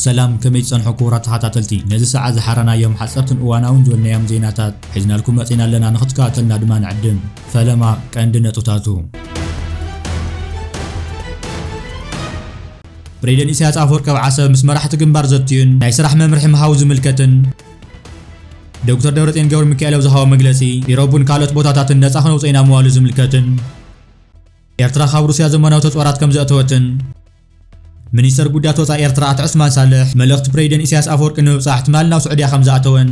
ሰላም፣ ከመይ ትጸንሑ ክቡራት ተኸታተልቲ? ነዚ ሰዓት ዝሓረናዮም ሓጸርትን እዋናውን ዝበልናዮም ዜናታት ሒዝናልኩም መጺና ኣለና። ንኽትከታተልና ድማ ንዕድም። ፈለማ ቀንዲ ነጥብታቱ። ፕሬዚደንት ኢሳያስ ኣፈወርቂ ኣብ ዓሰብ ምስ መራሕቲ ግንባር ዘትዩን ናይ ስራሕ መምርሒ ምሃቡ ዝምልከትን፣ ዶክተር ደብረጽዮን ገብረ ሚካኤል ኣብ ዝሃቦ መግለጺ፣ ኢሮብን ካልኦት ቦታታትን ነጻ ክነውጽኦ ኢና ምባሉ ዝምልከትን፣ ኤርትራ ካብ ሩስያ ዘመናዊ ተጽዋራት ከም ዘእተወትን፣ ሚኒስተር ጉዳያት ወጻኢ ኤርትራ ኣቶ ዑስማን ሳልሕ፣ መልእኽቲ ፕሬዚደንት ኢሳያስ ኣፈወርቂ ንምብጻሕ ትማሊ ናብ ስዑድያ ከም ዝኣተወን፣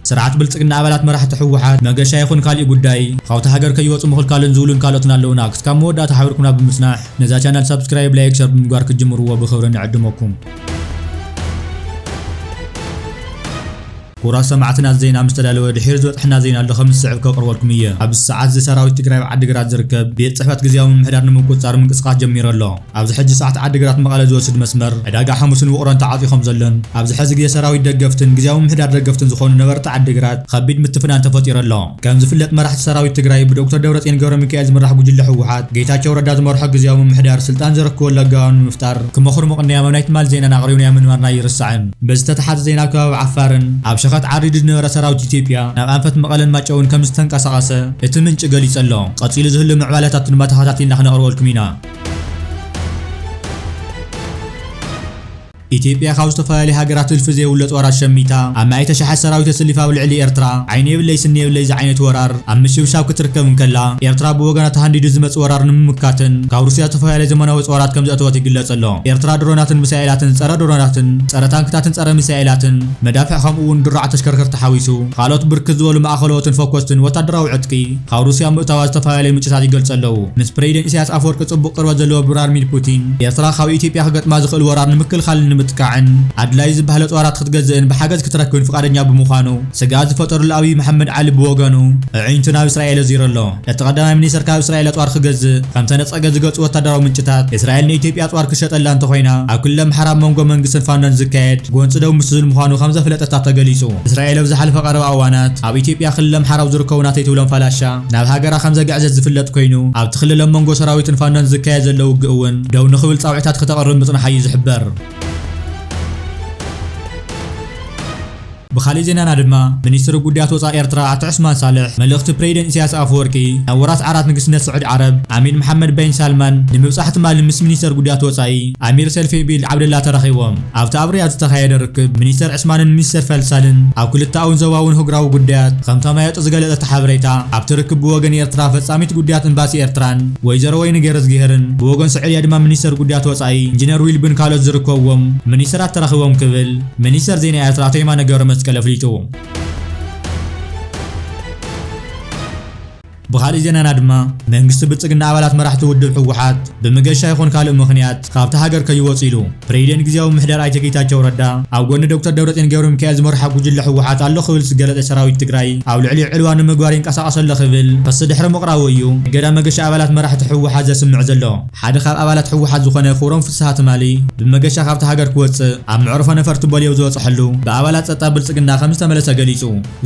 ስርዓት ብልጽግና ኣባላት መራሕቲ ህወሓት መገሻ ይኹን ካሊእ ጉዳይ ካብታ ሃገር ከይወጹ ምኽልካልን ዝብሉን ካልኦትን ኣለዉና። ክስካብ መወዳእታ ሓቢርኩምና ብምጽናሕ፣ ነዛ ቻናል ሳብስክራይብ፣ ላይክ፣ ሸር ብምግባር ክትጅምርዎ ብኽብሪ ንዕድመኩም። ክቡራት ሰማዕትና፣ ዜና ምስ ተዳለወ ድሒር ዝበጽሐና ዜና ኣሎ፣ ከም ዝስዕብ ከቕርበልኩም እየ። ኣብዚ ሰዓት እዚ ሰራዊት ትግራይ ኣብ ዓዲግራት ዝርከብ ቤት ጽሕፈት ግዝያዊ ምምሕዳር ንምቁጽጻር ምንቅስቓስ ጀሚሩ ኣሎ። ኣብዚ ሕጂ ሰዓት ዓዲግራት መቐለ ዝወስድ መስመር ዕዳጋ ሓሙስን ውቕሮን ተዓጽዩ ከም ዘሎን ኣብዚ ሕዚ ግዜ ሰራዊት ደገፍትን ግዝያዊ ምምሕዳር ደገፍትን ዝኾኑ ነበርቲ ዓዲግራት ከቢድ ምትፍናን ተፈጢሩ ኣሎ። ከም ዝፍለጥ መራሕቲ ሰራዊት ትግራይ ብዶክተር ደብረጽዮን ገብረ ሚካኤል ዝምራሕ ጉጅለ ህወሓት ጌታቸው ረዳ ዝመርሖ ግዝያዊ ምምሕዳር ስልጣን ዘረክበሉ ኣገባብ ንምፍጣር ክመኽሩ ምቕናዮም ኣብ ናይ ትማሊ ዜናና ኣቕሪብናዮ ምንባርና ኣይርሳዕን። በዚ ተተሓዘ ዜና ኣብ ከባቢ ዓፋርን ኣብ ሸኸት ዓሪዱ ዝነበረ ሰራዊት ኢትዮጵያ ናብ ኣንፈት መቐለን ማጨውን ከም ዝተንቀሳቐሰ እቲ ምንጪ ገሊጹ ኣሎ። ቀጺሉ ዝህሉ ምዕባለታት ድማ ተኸታቲልና ክነቕርበልኩም ኢና። ኢትዮጵያ ካብ ዝተፈላለዩ ሃገራት እልፊ ዘይብሎ ጦራት ሸሚታ ኣብ መኣይተ ሸሓት ሰራዊት ኣሰሊፋ ኣብ ልዕሊ ኤርትራ ዓይኒ የብለይ ስኒ የብለይ ዝዓይነቱ ወራር ኣብ ምሽብሻብ ክትርከብ እንከላ፣ ኤርትራ ብወገና ተሃንዲዱ ዝመጽእ ወራር ንምምካትን ካብ ሩስያ ዝተፈላለዩ ዘመናዊ ጸወራት ከም ዘእተወት ይግለጽ ኣሎ። ኤርትራ ድሮናትን ሚሳኤላትን፣ ጸረ ድሮናትን፣ ጸረ ታንክታትን ጸረ ሚሳኤላትን፣ መዳፍዕ ከምኡ እውን ድሩዓት ተሽከርከርቲ ሓዊሱ ካልኦት ብርክት ዝበሉ ማእኸለዎትን ፈኮስትን ወታደራዊ ዕጥቂ ካብ ሩስያ ምእታዋ ዝተፈላለዩ ምንጭታት ይገልጹ ኣለዉ። ምስ ፕሬዚደንት ኢሳያስ ኣፈወርቂ ጽቡቕ ቅርበት ዘለዎ ቭላድሚር ፑቲን፣ ኤርትራ ካብ ኢትዮጵያ ክገጥማ ዝኽእል ወራር ንምክልኻልን ንምጥቃዕን ኣድላዪ ዝበሃለ ጸወራት ክትገዝእን ብሓገዝ ክትረክብን ፍቓደኛ ብምዃኑ፣ ስግኣት ዝፈጠሩሉ ኣብይ መሓመድ ዓሊ ብወገኑ፣ ኣዒንቱ ናብ እስራኤል ኣዚሩ ኣሎ። እቲ ቀዳማይ ሚኒስተር ካብ እስራኤል ኣጽዋር ክገዝእ ከም ተነጸገ ዝገልጹ ወታደራዊ ምንጭታት፣ እስራኤል ንኢትዮጵያ ኣጽዋር ክሸጠላ እንተኾይና፣ ኣብ ክልል ኣምሓራ ኣብ መንጎ መንግስትን ፋኖን ዝካየድ ጎንጺ ደው ምስ ዝብል ምዃኑ ከም ዘፍለጠታ ተገሊጹ። እስራኤል ኣብ ዝሓለፈ ቀረባ እዋናት ኣብ ኢትዮጵያ ክልል ኣምሓራ ኣብ ዝርከቡ ናተይ ትብሎም ፋላሻ ናብ ሃገራ ከም ዘግዕዘት ዝፍለጥ ኮይኑ፣ ኣብቲ ክልል ኣብ መንጎ ሰራዊትን ፋኖን ዝካየድ ዘሎ ውግእ እውን ደው ንኽብል ጻውዒታት ከተቕርብ ምጽናሓ እዩ ዝሕበር። ብኻልእ ዜናና ድማ፣ ሚኒስትሪ ጉዳያት ወጻኢ ኤርትራ ኣቶ ዑስማን ሳልሕ፣ መልእኽቲ ፕሬዚደንት ኢሳያስ ኣፈወርቂ ናብ ወራስ ዓራት ንግስነት ስዑዲ ዓረብ ኣሚር መሓመድ በን ሳልማን ንምብጻሕ ትማሊ ምስ ሚኒስተር ጉዳያት ወጻኢ ኣሚር ሰልፊ ቢን ዓብደላ ተራኺቦም። ኣብቲ ኣብ ሪያድ ዝተኻየደ ርክብ፣ ሚኒስተር ዑስማንን ሚኒስተር ፈይሳልን ኣብ ክልተኣውን ዞባውን ህጉራዊ ጉዳያት ከም ተማየጡ ዝገለጸ እቲ ሓበሬታ፣ ኣብቲ ርክብ ብወገን ኤርትራ ፈጻሚት ጉዳያት ኤምባሲ ኤርትራን ወይዘሮ ወይኒ ገረዝግሄርን፣ ብወገን ስዑድያ ድማ ሚኒስተር ጉዳያት ወጻኢ ኢንጂነር ዊል ብን ካልኦት ዝርከብዎም ሚኒስተራት ተራኺቦም ክብል ሚኒስተር ዜና ኤርትራ ኣቶ የማነ ገብረመስቀል ኣፍሊጡ። ብኻልእ ዜናና ድማ፣ መንግስቲ ብልጽግና ኣባላት መራሕቲ ውድብ ህወሓት ብምገሻ ይኹን ካልእ ምኽንያት ካብታ ሃገር ከይወጹ ኢሉ። ፕሬዚደንት ግዝያዊ ምምሕዳር ኣይተ ጌታቸው ረዳ ኣብ ጎኒ ዶክተር ደብረጽዮን ገብረሚካኤል ዝመርሓ ጉጅለ ህወሓት ኣሎ ክብል ዝገለጸ ሰራዊት ትግራይ ኣብ ልዕሊኡ ዕልዋ ንምግባር ይንቀሳቐስ ኣሎ ክብል ክሲ ድሕሪ ምቕራቡ እዩ እገዳ መገሻ ኣባላት መራሕቲ ህወሓት ዘስምዕ ዘሎ። ሓደ ካብ ኣባላት ህወሓት ዝኾነ ክብሮም ፍስሃ ትማሊ ብመገሻ ካብታ ሃገር ክወጽእ ኣብ መዕርፎ ነፈርቲ ቦሌ ኣብ ዝበጽሐሉ ብኣባላት ጸጥታ ብልጽግና ከም ዝተመለሰ ገሊጹ።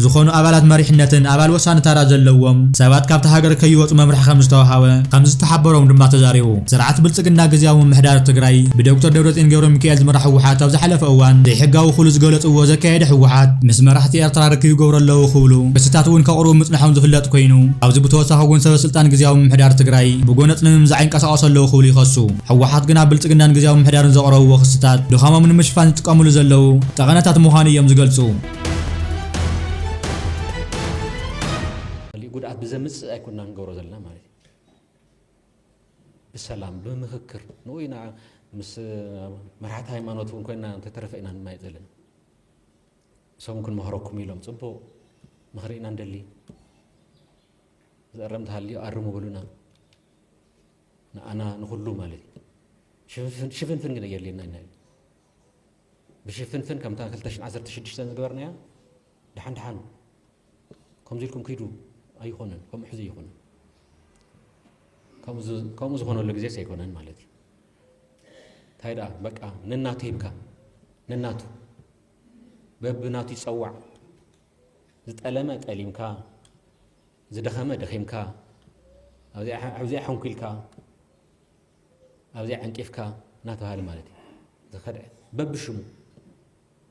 ዝኾኑ ኣባላት መሪሕነትን ኣባል ወሳኒ ታራ ዘለዎም ሰባት ካብታ ሃገር ከይወጹ መምርሒ ከም ዝተወሃበ ከም ዝተሓበሮም ድማ ተዛሪቡ። ስርዓት ብልጽግና ግዝያዊ ምምሕዳር ትግራይ ብዶክተር ደብረጽዮን ገብረሚካኤል ዝምራሕ ህወሓት ኣብ ዝሓለፈ እዋን ዘይሕጋዊ ክብሉ ዝገለጽዎ ዘካየደ ህወሓት ምስ መራሕቲ ኤርትራ ርክብ ይገብሩ ኣለዉ ክብሉ ክስታት እውን ከቕርቡ ምጽንሖም ዝፍለጥ ኮይኑ፣ ኣብዚ ብተወሳኺ እውን ሰበ ስልጣን ግዝያዊ ምምሕዳር ትግራይ ብጎነጽ ንምምዛዕ ይንቀሳቐሱ ኣለዉ ክብሉ ይኸሱ። ህወሓት ግና ብልጽግናን ግዝያዊ ምምሕዳርን ዘቕረብዎ ክስታት ድኻሞም ንምሽፋን ዝጥቀምሉ ዘለዉ ጠቐነታት ምዃኑ እዮም ዝገልጹ። ካልእ ጉድኣት ብዘምጽእ ኣይኮንና ንገብሮ ዘለና ማለት እዩ። ብሰላም ብምኽክር ንኡ ኢና ምስ መራሕቲ ሃይማኖት እውን ኮይና እንተተረፈ ኢና ንማየጥ ዘለና። እሶም ክንመኽረኩም ኢሎም ጽቡቕ ምኽሪ ኢና ንደሊ። ዝእረም ተሃልዩ ኣርሙ በሉና። ንኣና ንኹሉ ማለት እዩ። ሽፍንፍን ግን የድልየና ኢና። ብሽፍንፍን ከምታ ክልተ ሽሕን ዓሰርተ ሽዱሽተን ዝገበርናያ ደሓን ደሓን ከምዚ ኢልኩም ኪዱ ኣይኾነን። ከምኡ ሕዚ ኣይኾነን። ከምኡ ዝ- ከምኡ ዝኾነሉ ግዜስ ኣይኮነን ማለት እዩ። እንታይ ደኣ በቃ ነናቱ ሂብካ ነናቱ በብናቱ ይጸዋዕ። ዝጠለመ ጠሊምካ፣ ዝደኸመ ደኺምካ፣ ኣብዚኣ ኣብዚኣ ሐንኲልካ፣ ኣብዚኣ ዓንቂፍካ እናተባህለ ማለት እዩ። ዝኸድዐ በብሽሙ።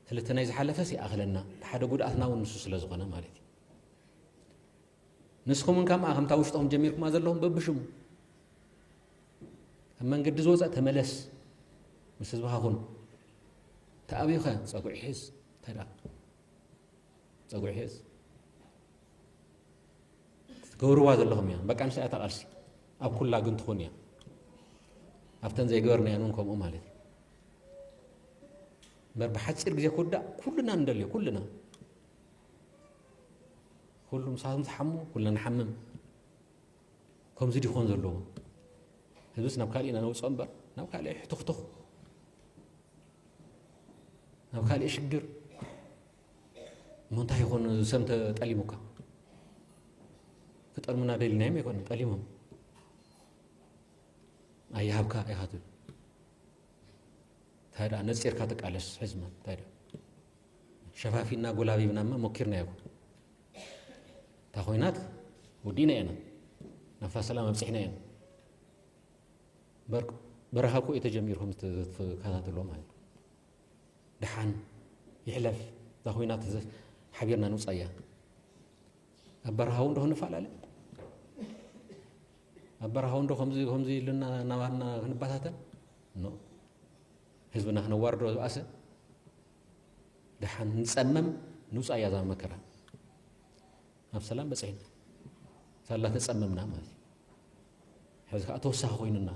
ስለቲ ናይ ዝሓለፈስ ይኣኽለና፣ እቲ ሓደ ጉድኣትና እውን ንሱ ስለ ዝኾነ ማለት እዩ። ንስኹም እውን ከምኣ ከምታ ውሽጥኹም ጀሚርኩማ ዘለኹም በብሽሙ ካብ መንገዲ ዝወፀ ተመለስ፣ ምስ ህዝብኻ ኩን። ተኣብዩኸ ፀጉዒ ሒዝ። እንታይ ደኣ ፀጉዒ ሒዝ። ትገብርዋ ዘለኹም እያ። በቃ ንሳ እያ እታ ቃልሲ። ኣብ ኩላ ግን ትኹን እያ። ኣብተን ዘይገበርናየን እውን ከምኡ ማለት እዩ። እምበር ብሓፂር ግዜ ክውዳእ ኩልና ንደልዮ፣ ኩልና። ኩሉ ምሳኹም ትሓሙ፣ ኩልና ንሓምም። ከምዚ ድኾን ዘለዎ ህዝብስ ናብ ካልእ ኢና ነውፅኦ እምበር ናብ ካልእ ሕትኽትኽ፣ ናብ ካልእ ሽግር። እሞ እንታይ ይኾን ሰም ተጠሊሙካ? ክጠልሙና ደሊናዮም ኣይኮነን፣ ጠሊሞም። ኣይሃብካ ኢኻ ትብል። እንታይ ደኣ ነፂርካ ትቃለስ ሕዝማ እንታይ ደኣ ሸፋፊና ጎላቢብናማ ሞኪርና ይኹን። እታ ኮይናት ወዲእና ኢና፣ ናብታ ሰላም ኣብፂሕና ኢና። በር-፣ በረኻ እኮ እዩ ተጀሚሩ ከም ትከታተሎ ማለት እዩ። ደሓን ይሕለፍ፣ እዛ ኮይናት እዚ ሓቢርና ንውፃያ። ኣብ በረኻ እውን ዶ ክንፈላለ? ኣብ በረኻ እውን ዶ ከምዚ፣ ከምዚ ኢሉና ናባና ክንበታተን? ኖ። ህዝብና ክነዋርዶ ዝብኣሰ? ደሓን ንፀመም ንውፃያ እዛ መከራ። ኣብ ሰላም በፂሕና። ሳላ ተፀመምና ማለት እዩ። ሕዚ ከዓ ተወሳኺ ኮይኑና።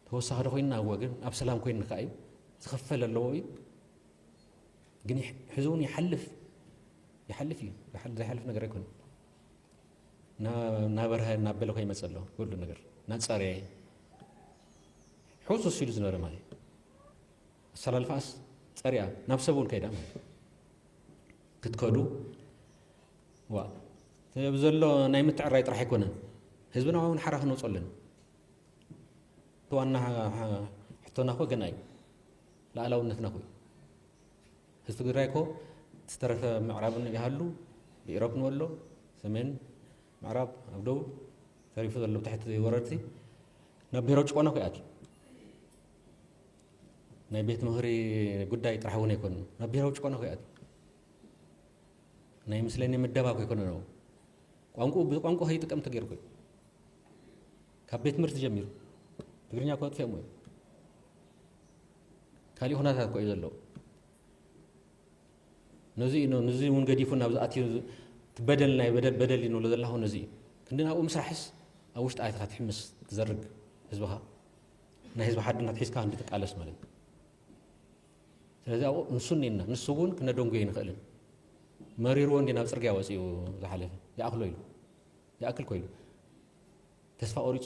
ተወሳኺ ዶ ኮይንና? እወ፣ ግን ኣብ ሰላም ኮይንና ከዓ እዩ። ዝኽፈል ኣለዎ እዩ። ግን ይሕ-፣ ሕዚ እውን ይሓልፍ። ይሓልፍ እዩ። ይሓል-፣ ዘይሓልፍ ነገር ኣይኮነን። እና-፣ እናበርሀ እናበለ ከይመፀ ኣሎ ኩሉ ነገር። እናፀረየ ሕውስውስ ኢሉ ዝነበረ ማለት እዩ። ኣሰላልፋስ ፀሪያ ናብ ሰብ እውን ከይዳ ማለት እዩ። ክትከዱ፣ ዋ፣ እቲ ዘሎ ናይ ምትዕራይ ጥራሕ ኣይኮነን። ህዝብና እውን ሓራ ክንወፅኦ ኣለና። እቲ ዋና ሓ-፣ ሓ-፣ ሕቶና እኮ ገና እዩ። ሉኣላውነትና እኮ እዩ። ህዝቢ ትግራይ እኮ ዝተረፈ ምዕራብን ይሃሉ፣ ብኢሮፕ ንበሎ፣ ሰሜን፣ ምዕራብ፣ ኣብ ደቡብ ተሪፉ ዘሎ ብታሕቲ ወረርቲ ናብ ብሔራዊ ጭቆና እኮ ይኣትዩ። ናይ ቤት ምኽሪ ጉዳይ ጥራሕ እውን ኣይኮነን። ናብ ብሔራዊ ጭቆና እኮ ይኣትዩ። ናይ ምስለኒ ምደባ እኮ ኣይኮነን። ቋንቋ፣ ብቋንቋ ከይጥቀም ተገይሩ እኮ እዩ። ካብ ቤት ትምህርቲ ጀሚሩ ትግርኛ እኮ ኣጥፊኦሞ እዮም። ካሊእ ኩነታት እኮ እዩ ዘሎ። ነዚ እዩ፣ ነዚ እውን ገዲፉ ናብ ዝኣትዩ ዝ-፣ እቲ በደል ናይ በደል፣ በደል እዩ ንብሎ ዘለኹ ነዚ እዩ። ክንዲ ናብኡ ምስራሕስ ኣብ ውሽጢ ኣቲኻ ትሕምስ ትዘርግ ህዝብኻ፣ ናይ ህዝቢ ሓድነት ሒዝካ ክንዲ ትቃለስ ማለት እዩ። ስለዚ ኣብኡ ንሱ እኒና፣ ንሱ እውን ክነደንጉዮ ኣይንኽእልን። መሪርዎ እንዲ ናብ ፅርግያ ወፂኡ ዝሓለፈ፣ ይኣኽሎ ኢሉ፣ ይኣክል እኮ ኢሉ። ተስፋ ቆሪፁ፣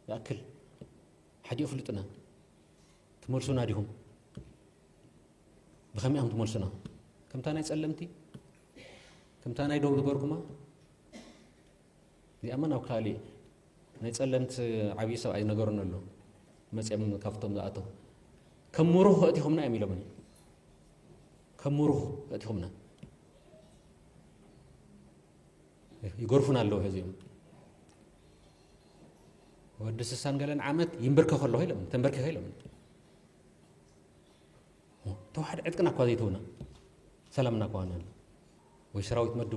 ይኣክል። ሓዲኡ ፍልጡና። ትመልሱና ዲኹም? ብኸመይ ኢኹም ትመልሱና? ከምታ ናይ ፀለምቲ? ከምታ ናይ ደቡብ ዝገበርኩማ? እዚኣማ ናብ ካሊእ ናይ ፀለምቲ ዓብዪ ሰብኣይ ነገሩን ኣሎ። መፅኦም ካብቶም ዝኣተው። ከም ምሩኽ ኣእቲኹምና እዮም ኢሎምኒ። ከም ምሩኽ ኣእቲኹምና። ይገርፉና ኣለዉ ሕዚ እዮም። ወዲ ስሳን ገለን ዓመት ይንብርከ ከለኹ ኢሎም፣ ተንበርኪኸ ኢሎም። ተዋሕዶ ዕጥቅና እኳ ዘይትህቡና፣ ሰላምና እኳ ሃናና። ወይ ሰራዊት መድቡ።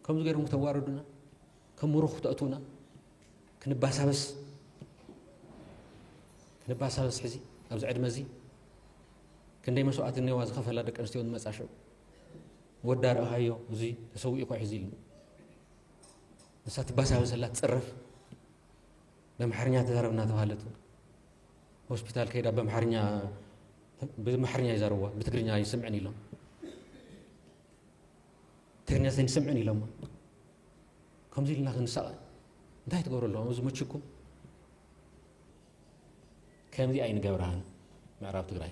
ከምዚ ገይሮም ክተዋርዱና፣ ከም ምሩኽ ክተእትዉና፣ ክንባሳበስ፣ ክንባሳበስ ሕዚ፣ ኣብዚ ዕድመ እዚ፣ ክንደይ መስዋእቲ እኒዋ ዝኸፈላ ደቂ ኣንስትዮ ዝመጻ ሽዑ። ወዳ ርኣኻዮ፣ እዚ ተሰዊኡ እኳ ሕዚ ኢሉ። ንሳ ትባሳበስ ኣላ፣ ትጽረፍ። በምሓርኛ ተዛረብ እናተባህለት ሆስፒታል ከይዳ በምሓርኛ፣ ብመሓርኛ ይዛረብዋ፣ ብትግርኛ ይስምዕን ኢሎም። ትግርኛ ዘይንስምዕን ኢሎማ። ከምዚ ኢልና ክንሳቐ እንታይ ትገብሩ ኣለኹም? እዚ መችኩም? ከምዚ ኣይንገብራን ምዕራብ ትግራይ።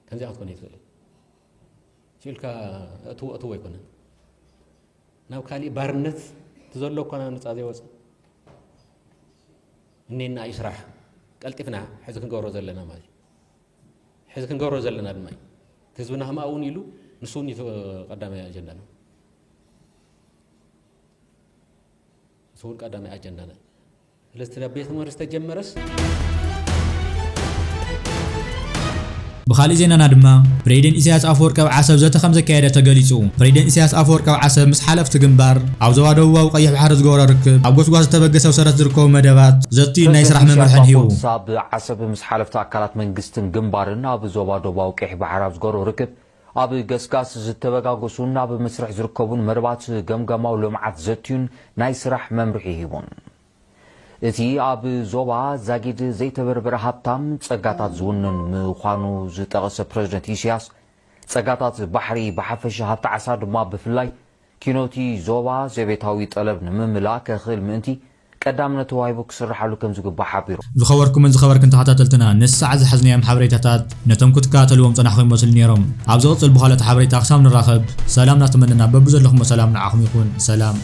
ከምዚኣ ክትኮን ኣይትኽእልን። ስኢልካ እትዎ፣ እትዎ ኣይኮነን። ናብ ካሊእ ባርነት እቲ ዘሎ እኳ ናብ ነፃ ዘይወፀ። እኔና እዩ ስራሕ። ቀልጢፍና ሕዚ ክንገብሮ ዘለና ማለት እዩ። ሕዚ ክንገብሮ ዘለና ድማ እዩ። እቲ ህዝብና ከምኣ እውን ኢሉ፣ ንሱ እውን እዩ ቀዳማይ ኣጀንዳና። ንሱ እውን ቀዳማይ ኣጀንዳና። ሰለስተ ቤት ትምህርቲ ተጀመረስ። ብኻሊእ ዜናና ድማ ፕሬዚደንት ኢሳያስ ኣፈወርቂ ኣብ ዓሰብ ዘተ ከም ዘካየደ ተገሊጹ። ፕሬዚደንት ኢሳያስ ኣፈወርቂ ኣብ ዓሰብ ምስ ሓለፍቲ ግንባር ኣብ ዞባ ደቡባዊ ቀይሕ ባሕሪ ዝገበሮ ርክብ ኣብ ጎስጓስ ዝተበገሰ ሰረት ዝርከቡ መደባት ዘትዩ ናይ ስራሕ መምርሕን ሂቡ። ኣብ ዓሰብ ምስ ሓለፍቲ ኣካላት መንግስትን ግንባርን ኣብ ዞባ ደቡባዊ ቀይሕ ባሕሪ ኣብ ዝገበሮ ርክብ ኣብ ገስጋስ ዝተበጋገሱን ኣብ መስርሕ ዝርከቡን መደባት ገምጋማዊ ልምዓት ዘትዩን ናይ ስራሕ መምርሒ ሂቡን። እቲ ኣብ ዞባ ዛጊድ ዘይተበርበረ ሃብታም ጸጋታት ዝውንን ምዃኑ ዝጠቐሰ ፕረዚደንት ኢሳያስ፣ ጸጋታት ባሕሪ ብሓፈሻ ሃብቲ ዓሳ ድማ ብፍላይ ኪኖቲ ዞባ ዘቤታዊ ጠለብ ንምምላእ ከኽእል ምእንቲ ቀዳምነት ተዋሂቡ ክስርሓሉ ከም ዝግባእ ሓቢሩ። ዝኸበርኩምን ዝኸበርክን ተኸታተልትና ነዚ ሰዓት ዝሓዝናዮም ሓበሬታታት ነቶም ክትከታተልዎም ጸናሕኩም ይመስሉ ነይሮም። ኣብ ዝቕጽል ብኻልኦት ሓበሬታ ክሳብ ንራኸብ ሰላም እናተመነና በብዘለኹሞ ሰላም ንዓኹም ይኹን። ሰላም።